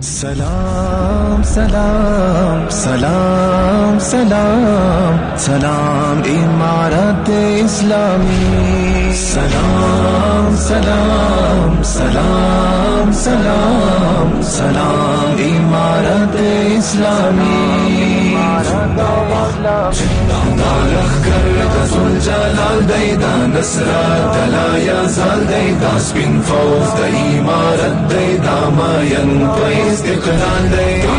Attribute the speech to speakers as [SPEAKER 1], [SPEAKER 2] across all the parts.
[SPEAKER 1] سلام سلام سلام سلام سلام امارت اسلامی سلام سلام سلام سلام سلام امارت اسلامی دا لښکر د ذوالجلال دی، دا نصرت د لا یزال دی، دا سپین فوج د امارت دی، دا مین په استقلال دی. دا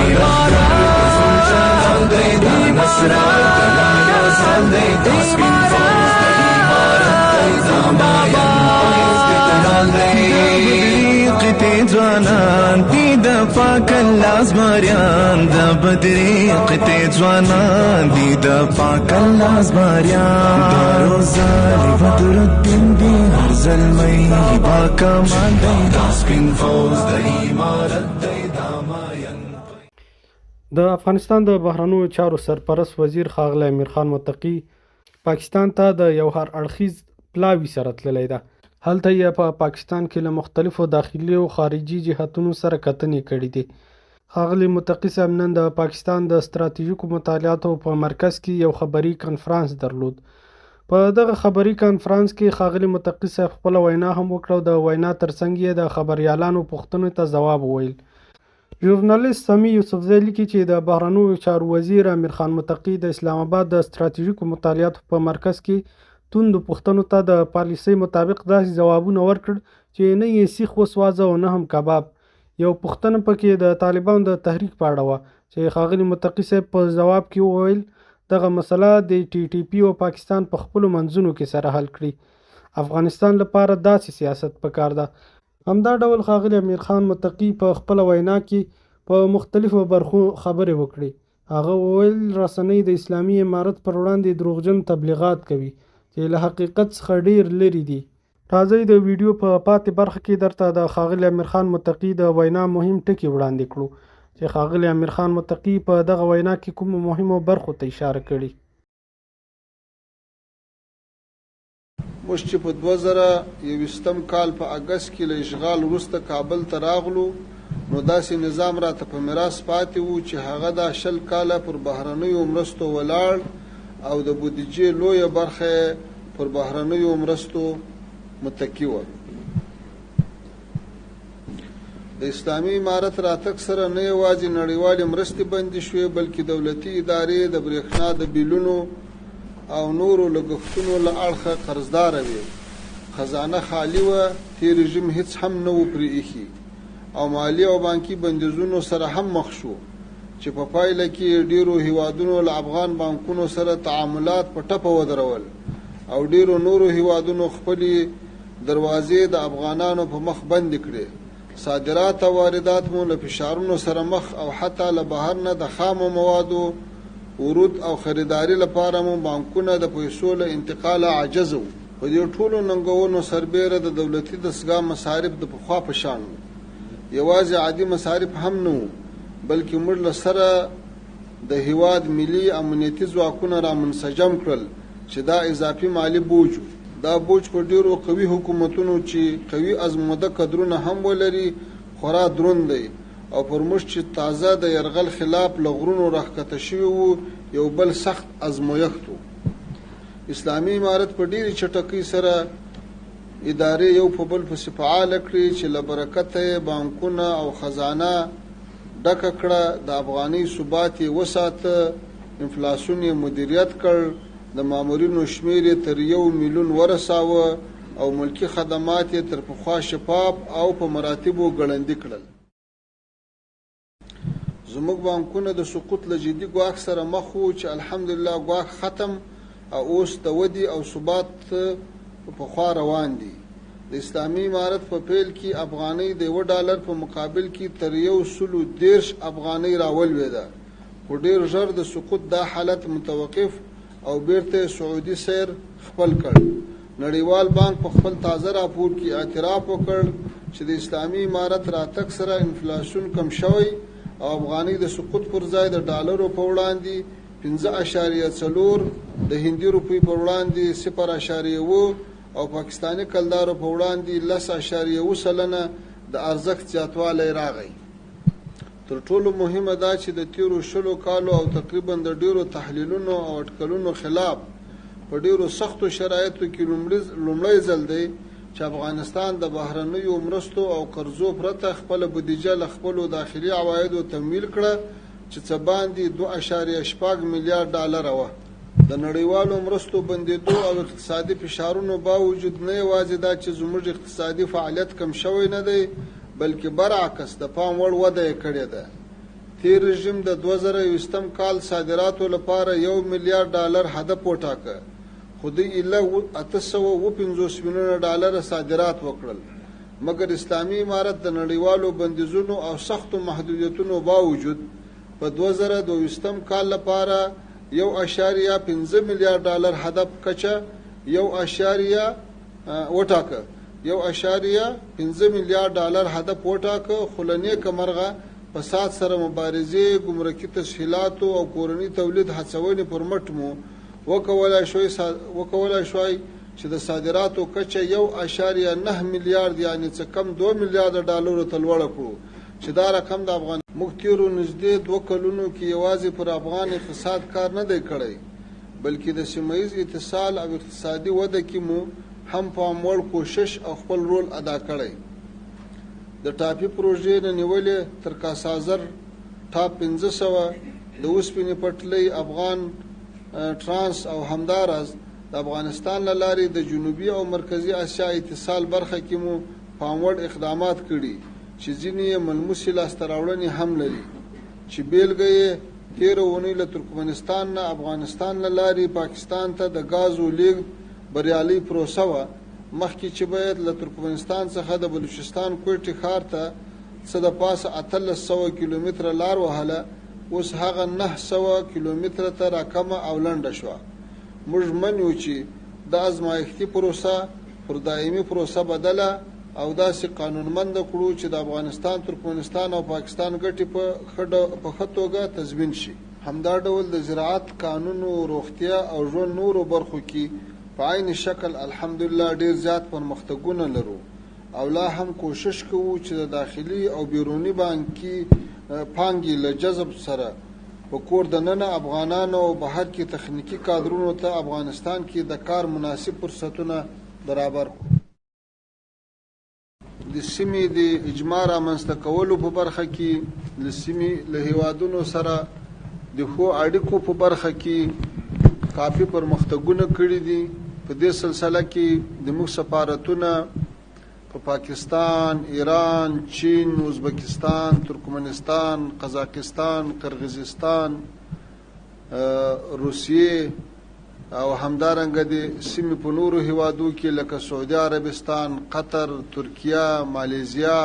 [SPEAKER 1] لښکر د ذوالجلال دی، دا نصرت د لا یزال دی، دا سپین فوج د امارت دی، دا مین په استقلال دی. قطې ځوانان دي د پاک الله زمریان، د بدري قطې ځوانان دي د پاک الله زمریان. د روزالي بدر الدین دي، هر زلمی با کمال دی، دا سپین فوج د امارت دی، دا مین.
[SPEAKER 2] د افغانستان د بهرنیو چارو سرپرست وزیر ښاغلی امیرخان متقي پاکستان ته د یو هر اړخیز پلاوي سره تللی ده. هلته یې په پاکستان کې له مختلفو داخلي او خارجي جهتونو سره کتنې کړې دي. ښاغلي متقي صاحب نن د پاکستان د ستراتیژیکو مطالعاتو په مرکز کې یو خبري کنفرانس درلود. په دغه خبري کنفرانس کې ښاغلي متقي صاحب خپله وینا هم وکړه او د وینا ترڅنګ یې د خبریالانو پوښتنو ته ځواب وویل. ژورنالیست سمیع یوسفزی لیکي چې د بهرنیو چارو وزیر امیرخان متقي د اسلام اباد د ستراتیژیکو مطالعاتو په مرکز کې توندو پوښتنو ته د پالیسۍ مطابق داسې ځوابونه ورکړ چې نه یې سیخ وسوازه او نه هم کباب. یو پوښتنه پکې د طالبانو د تحریک په اړه وه چې ښاغلي متقي صاحب په ځواب کې وویل، دغه مسله د ټي ټي پي او پاکستان په خپلو منځونو کې سره حل کړي. افغانستان لپاره داسې سیاست پکار ده. همدا ډول ښاغلي امیرخان متقي په خپله وینا کې په مختلفو برخو خبرې وکړې. هغه وویل، رسنۍ د اسلامي امارت پر وړاندې دروغجن تبلیغات کوي چې له حقیقت څخه ډېر لرې دي. راځئ د ویډیو په پاتې برخه کې درته د ښاغلي امیرخان متقي د وینا مهم ټکي وړاندې کړو چې ښاغلي امیرخان متقي په دغه وینا کې کومو مهمو برخو ته اشاره کړې.
[SPEAKER 3] موږ چې په 2021 کال په اګست کې له اشغال وروسته کابل ته راغلو، نو داسې نظام راته په میراث پاتې و چې هغه دا 20 کاله پر بهرنیو مرستو ولاړ او د بودیجې لویه برخه یې پر بهرنیو مرستو متکي وه. د اسلامي امارت راتګ سره نه یوازې نړیوالې مرستې بندې شوې، بلکې دولتي ادارې د برېښنا د بیلونو او نورو لګښتونو له اړخه قرضداره وې. خزانه خالي وه، تېر رژیم هېڅ هم نه وو پرې ایښي او مالي او بانکي بندیزونو سره هم مخ شو، چې په پایله کې یې ډېرو هېوادونو له افغان بانکونو سره تعاملات په ټپه ودرول او ډېرو نورو هېوادونو خپلې دروازې د افغانانو په مخ بندې کړې. صادرات او واردات مو له فشارونو سره مخ او حتی له بهر نه د خامو موادو ورود او خریداري لپاره مو بانکونه د پیسو له انتقاله عاجز وو. په دې ټولو ننګونو سربېره د دولتي دستګاه مصارف د پخوا په شان وو. یوازې عادي مصارف هم نه وو، بلکې موږ له سره د هېواد ملي امنیتي ځواکونه را منسجم کړل چې دا اضافي مالي بوج و. دا بوج په ډېرو قوي حکومتونو چې قوي ازموده کدرونه هم ولري، خورا دروند دی او پر موږ چې تازه د یرغل خلاف له غرونو راښکته شوي وو، یو بل سخت ازمویښت و. اسلامي امارت په ډېرې چټکۍ سره ادارې یو په بل پسې فعاله کړې چې له برکته یې بانکونه او خزانه ډکه کړه، د افغانۍ ثبات یې وساته، انفلاسیون یې مدیریت کړ، د مامورینو شمېر یې تر 1 میلیون ورساوه او ملکي خدمات یې تر پخوا شفاف او په مراتبو ګړندي کړل. زموږ بانکونه د سقوط له جدي ګواښ سره مخ وو چې الحمدلله ګواښ ختم او اوس د ودې او ثبات په خوا روان دي. د اسلامي امارت په پیل کې افغانۍ د $1 په مقابل کې تر 130 افغانۍ راولوېده، خو ډېر ژر د سقوط دا حالت متوقف او بیرته یې سعودي سیر خپل کړ. نړیوال بانک په خپل تازه راپور کې اعتراف وکړ چې د اسلامي امارت راتګ سره انفلاسیون کم شوی او افغانۍ د سقوط پر ځای د ډالرو په وړاندې 5.4، د هندي روپۍ پر وړاندې 0.7 او پاکستاني کلدارو په وړاندې 10.7% د ارزښت زیاتوالی راغی. تر ټولو مهمه دا چې د تېرو شلو کالو او تقریباً د ډېرو تحلیلونو او اټکلونو خلاف په ډېرو سختو شرایطو کې لومړی ځل دی چې افغانستان د بهرنیو مرستو او قرضو پرته خپله بودیجه له خپلو داخلي عوایدو تمویل کړه چې څه باندې 2.6 میلیارد ډالره وه. د نړیوالو مرستو بندېدو او اقتصادي فشارونو باوجود نه یوازې دا چې زموږ اقتصادي فعالیت کم شوی نه دی، بلکې برعکس د پام وړ وده یې کړې ده. تېر رژیم د 2021 کال صادراتو لپاره 1 میلیارد ډالر هدف وټاکه، خو دوی ایله 857 میلیونه ډالر صادرات وکړل. مګر اسلامي امارت د نړیوالو بندیزونو او سختو محدودیتونو باوجود په 2022 کال لپاره 1.5 میلیارد ډالر هدف کچه وټاکه. 1.5 میلیارد ډالر هدف وټاکه، خو له نېکه مرغه فساد سره مبارزې، ګمرکي تسهیلاتو او کورني تولید هڅونې پر مټ مو وکولای شوای چې د صادراتو کچه 1.9 میلیارد یعنې څه کم 2 میلیارد ډالرو ته لوړه کړو، چې دا رقم د افغان موږ تېرو نږدې 2 کلونو کې یوازې پر افغان اقتصاد کار نه دی کړی، بلکې د سیمه ییز اتصال او اقتصادي وده کې مو هم پام وړ کوشش او خپل رول ادا کړی. د ټاپي پروژې نه نیولې تر کاسازر ټاپ 500، د اوسپنې پټلۍ، افغان ترانس او همداراز د افغانستان له لارې د جنوبي او مرکزي اسیا اتصال برخه کې مو پام وړ اقدامات کړي چې ځینې یې ملموسې لاسته راوړنې هم لري، چې بېلګه یې تېره اونۍ له ترکمنستان نه افغانستان له لارې پاکستان ته د ګازو لېږد بریالۍ پروسه وه. مخکې چې باید له ترکمنستان څخه د بلوچستان کوټې ښار ته څه د پاسه 1800 کیلومتره لار وهله، اوس هغه 900 کیلومتره ته راکمه او لنډه شوه. موږ ژمن یو چې دا ازمایښتي پروسه پر دایمي پروسه بدله او داسې قانونمنده کړو چې د افغانستان، ترکمنستان او پاکستان ګټې په ښه توګه تضمین شي. همدا ډول د زراعت، کانونو، روغتیا او ژوند نورو برخو کې په عین شکل الحمدلله ډېر زیات پرمختګونه لرو او لا هم کوشش کوو چې د داخلي او بیروني بانکي پانګې له جذب سره په کور دننه افغانانو او بهر کې تخنیکي کادرونو ته افغانستان کې د کار مناسب فرصتونه برابر کړو. د سیمې د اجماع رامنځته کولو په برخه کې، له سیمې له هیوادونو سره د ښو اړیکو په برخه کې کافي پرمختګونه کړي دي. په دې سلسله کې د موږ سفارتونه په پاکستان، ایران، چین، ازبکستان، ترکمنستان، قزاقستان، قرغیزستان، روسیې او همدارنګه د سیمې په نورو هیوادو کې لکه سعودي عربستان، قطر، ترکیه، مالیزیا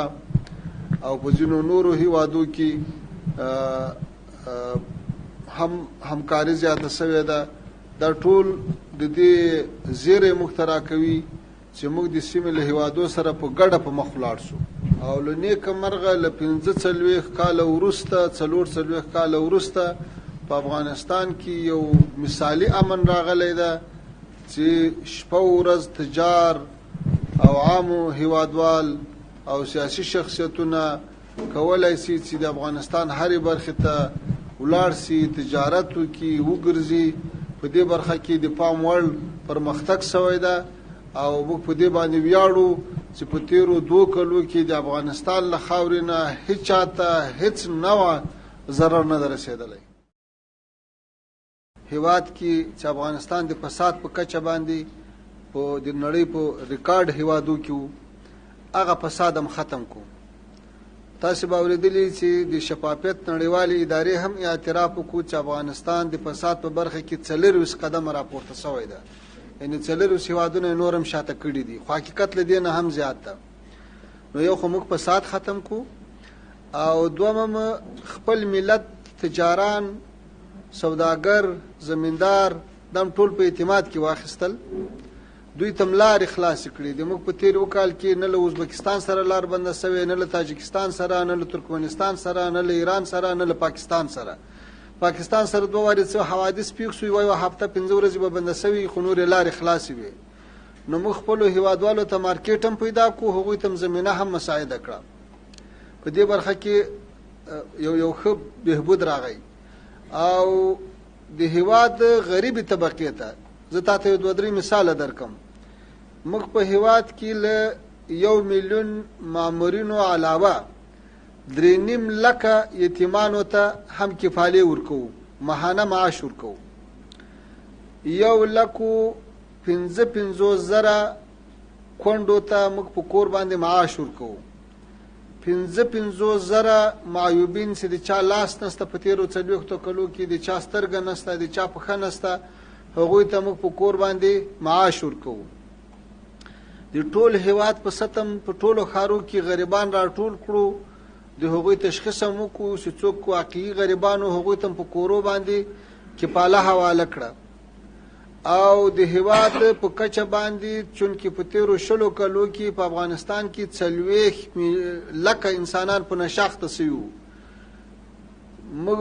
[SPEAKER 3] او په ځینو نورو هیوادو کې هم همکاري زیاته شوې ده. دا ټول د دې زیری موږ ته راکوي چې موږ د سیمې له هیوادو سره په ګډه په مخ ولاړ شو. او له نېکه مرغه له 45 کاله وروسته، 44 کاله وروسته په افغانستان کې یو مثالي امن راغلی ده چې شپه ورځ تجار او عامو هیوادوال او سیاسي شخصیتونه کولای شي چې د افغانستان هرې برخې ته ولاړ شي، تجارت وکړي، وګرځي. په دې برخه کې د پام وړ پرمختګ شوی ده او موږ په دې باندې ویاړو چې په تېرو 2 کلو کې د افغانستان له خاورې نه هیچا ته هیڅ نوع ضرر نه ده رسېدلی. هیواد کې چې افغانستان د فساد په کچه باندې په د نړۍ په ریکارډ هیوادو کې و، هغه فساد هم ختم کو. تاسې به اورېدلي چې د شفافیت نړیوالې ادارې هم اعتراف وکړو چې افغانستان د فساد په برخه کې 24 قدمه راپورته شوی ده، یعنې 24 هیوادونه یې نور هم شاته کړي دي، خو حقیقت له دې نه هم زیات ده. نو یو خو موږ فساد ختم کو او دویم خپل ملت، تجاران، سوداګر، زمیندار دا هم ټول په اعتماد کې واخیستل، دوی ته هم لارې خلاصې کړې. د موږ په تېر یو کال کې نه له ازبکستان سره لار بنده شوې، نه له تاجکستان سره، نه له ترکمنستان سره، نه له ایران سره، نه له پاکستان سره. پاکستان سره 2 وارې څه حوادث پېښ شو، یوه هفته 5 ورځې به بنده شوې، خو نورې لارې خلاصې وې. نو موږ خپلو هیوادوالو ته مارکیټ هم پیدا کړو، هغوی ته هم زمینه هم مساعده کړه. په دې برخه کې یو یو ښه بهبود راغی او د هیواد غریبې طبقې ته زه تاته یو دوه درې مثاله درکم. موږ په هیواد کې له 1 میلیون مامورینو علاوه 3.5 لکه یتیمانو ته هم کفالې ورکوو، ماهانه معاش ورکوو. 1,55,000 کونډو ته موږ په کور باندې معاش ورکوو. 55,000 معیوبین چې د چا لاس نسته، په تېرو 40 کلو کې د چا سترګه نسته، د چا پښه نسته، هغوی ته موږ په کور باندې معاش ورکوو. د ټول هیواد په سطح په ټولو ښارو کې غریبان راټول کړو، د هغوی تشخیص هم وکړو چې څوک واقعي غریبانو، هغوی ته په کورو باندې کفاله حواله کړه. او د هیواد په کچه باندې چونکې په تیرو 20 کلو کې په افغانستان کې 40 لکه انسانان په نشه اخته سوي وو، موږ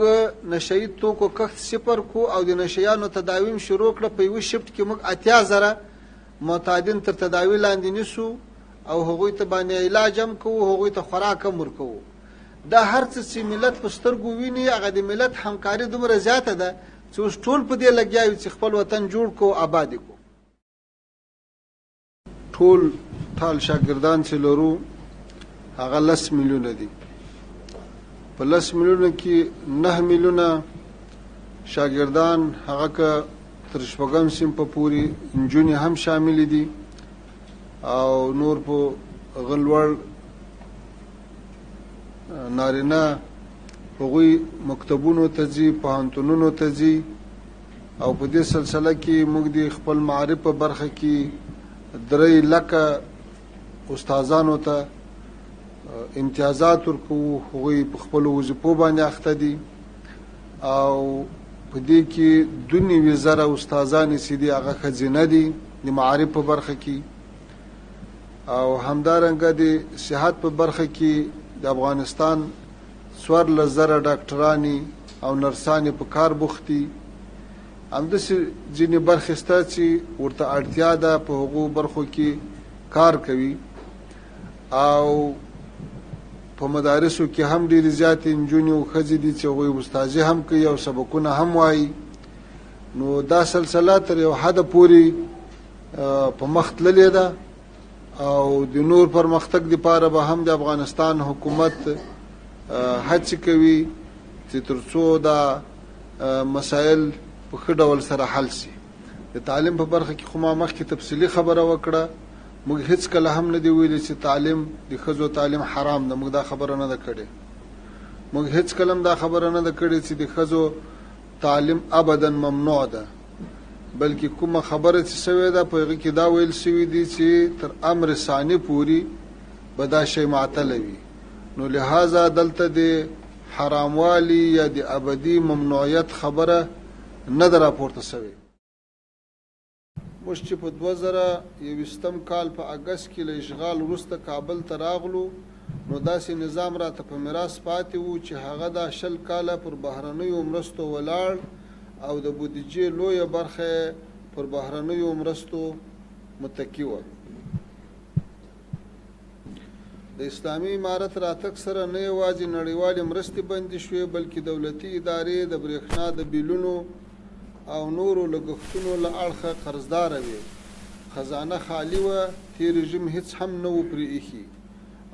[SPEAKER 3] نشه یي توکو کښت صفر کو او د نشیانو تداوي هم شروع کړه. په یوه شفټ کې موږ 80,000 معتادین تر تداوي لاندې نیسو او هغوی ته باندې علاج هم کوو، هغوی ته خوراک هم ورکوو. دا هر څه چې ملت په سترګو ویني، هغه د ملت همکاري دومره زیاته ده چې اوس ټول په دې لګیا یو چې خپل وطن جوړ کو، آباد کو. ټول ټال شاګردان چې لرو هغه 10 میلیونه دي. په 10 میلیونه کې 9 میلیونه شاګردان هغه که تر شپږم صنف پورې نجونې هم شاملې دي او نور په هغه لوړ نارینه، هغوی مکتبونو ته ځي، پوهنتونونو ته ځي. او په دې سلسله کې موږ د خپل معارف په برخه کې 3 لکه استادانو ته امتیازات ورکوو، هغوی په خپلو وظیفو باندې اخته دي. او په دې کې 92,000 استادان چې دي هغه ښځینه دي د معارف په برخه کې. او همدارنګه د صحت په برخه کې د افغانستان 14,000 ډاکټرانې او نرسانې په کار بوخت دي. همداسې ځینې برخې شته چې ورته اړتیا ده، په هغو برخو کې کار کوي. او په مدارسو کې هم ډېرې زیاتې نجونې او ښځې دي چې هغوی استادي هم کوي او سبقونه هم وایي. نو دا سلسله تر یو حده پورې په مخ تللې ده او د نور پرمختګ لپاره به هم د افغانستان حکومت هڅې کوي چې ترڅو دا مسایل په ښه ډول سره حل شي. د تعلیم په برخه کې خو ما مخکې تفصیلي خبره وکړه. موږ هیڅ کله هم نه دی ویلي چې تعلیم، د ښځو تعلیم حرام ده. موږ دا خبره نه ده کړې. موږ هیڅ کله هم دا خبره نه ده کړې چې د ښځو تعلیم ابدا ممنوع ده، بلکې کومه خبره چې شوې ده، په هغه کې دا ویل شوي دي چې تر امر ثاني پوري به دا شی معطله وي. نو لهذا دلته د حراموالي یا د ابدي ممنوعیت خبره نه ده راپورته شوې. موږ چې په 2021 کال په اګست کې له اشغال وروسته کابل ته راغلو، نو داسې نظام راته په میراث پاتې وو چې هغه دا 20 کاله پر بهرنیو مرستو ولاړ او د بودیجې لویه برخه یې پر بهرنیو مرستو متکي وه. د اسلامي امارت راتګ سره نه یوازې نړیوالې مرستې بندې شوې، بلکې دولتي ادارې د برېښنا د بیلونو او نورو لګښتونو له اړخه قرضداره وې. خزانه خالي وه، تېر رژیم هیڅ هم نه وو پرې ایښي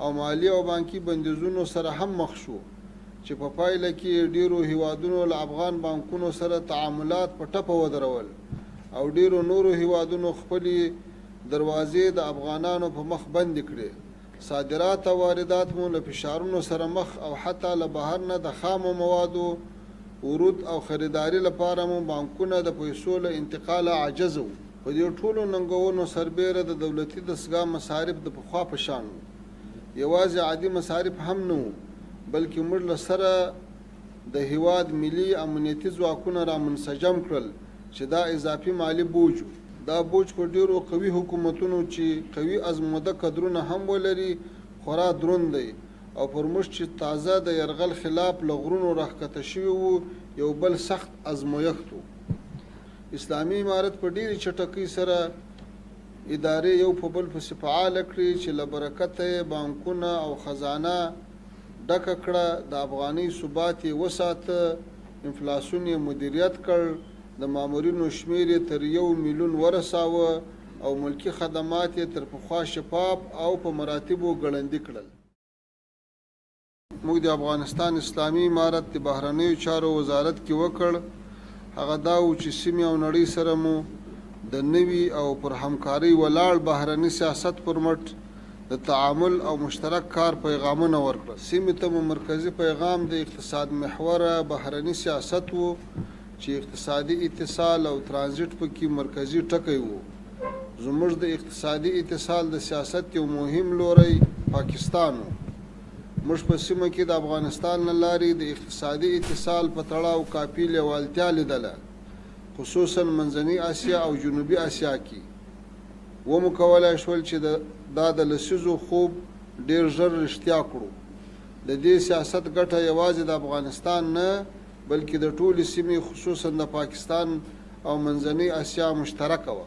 [SPEAKER 3] او مالي او بانکي بندیزونو سره هم مخ شو چې په پایله کې یې ډېرو هېوادونو له افغان بانکونو سره تعاملات په ټپه ودرول او ډېرو نورو هېوادونو خپلې دروازې د افغانانو په مخ بندې کړې. صادرات او واردات مو له فشارونو سره مخ او حتی له بهر نه د خامو موادو ورود او خریداري لپاره مو بانکونه د پیسو له انتقاله عاجز وو. په دې ټولو ننګونو سربېره د دولتي دستګاه مصارف د پخوا په شان وو. یوازې عادي مصارف هم نه وو، بلکې موږ له سره د هېواد ملي امنیتي ځواکونه را منسجم کړل چې دا اضافي مالي بوج و. دا بوج په ډېرو قوي حکومتونو چې قوي ازموده کدرونه هم ولري، خورا دروند دی او پر موږ چې تازه د یرغل خلاف له غرونو راښکته شوي وو، یو بل سخت ازمویښت و. اسلامي امارت په ډېرې چټکۍ سره ادارې یو په بل پسې فعاله کړې چې له برکته یې بانکونه او خزانه ډکه کړه، د افغانۍ ثبات یې وساته، انفلاسیون یې مدیریت کړ، د مامورینو شمېر یې تر یو میلیون ورساوه او ملکي خدمات یې تر پخوا شفاف او په مراتبو ګړندي کړل. موږ د افغانستان اسلامي امارت د بهرنیو چارو وزارت کې وکړ، هغه دا و چې سیمې او نړۍ سره مو د نوي او پر همکارۍ ولاړ بهرني سیاست پر مټ د تعامل او مشترک کار پیغامونه ورکړل. سیمې ته مو مرکزي پیغام د اقتصاد محوره بهرني سیاست و چې اقتصادي اتصال او ترانزیټ په کې مرکزي ټکی و. زموږ د اقتصادي اتصال د سیاست یو مهم لوری پاکستان و. موږ په سیمه کې د افغانستان له لارې د اقتصادي اتصال په تړاو کافي لېوالتیا لیدله، خصوصاً منځنۍ اسیا او جنوبي اسیا کې. ومو کولای شول چې دا د لسیزو خوب ډېر ژر رښتیا کړو. د دې سیاست ګټه یوازې د افغانستان نه، بلکې د ټولې سیمې، خصوصاً د پاکستان او منځنۍ اسیا مشترکه وه.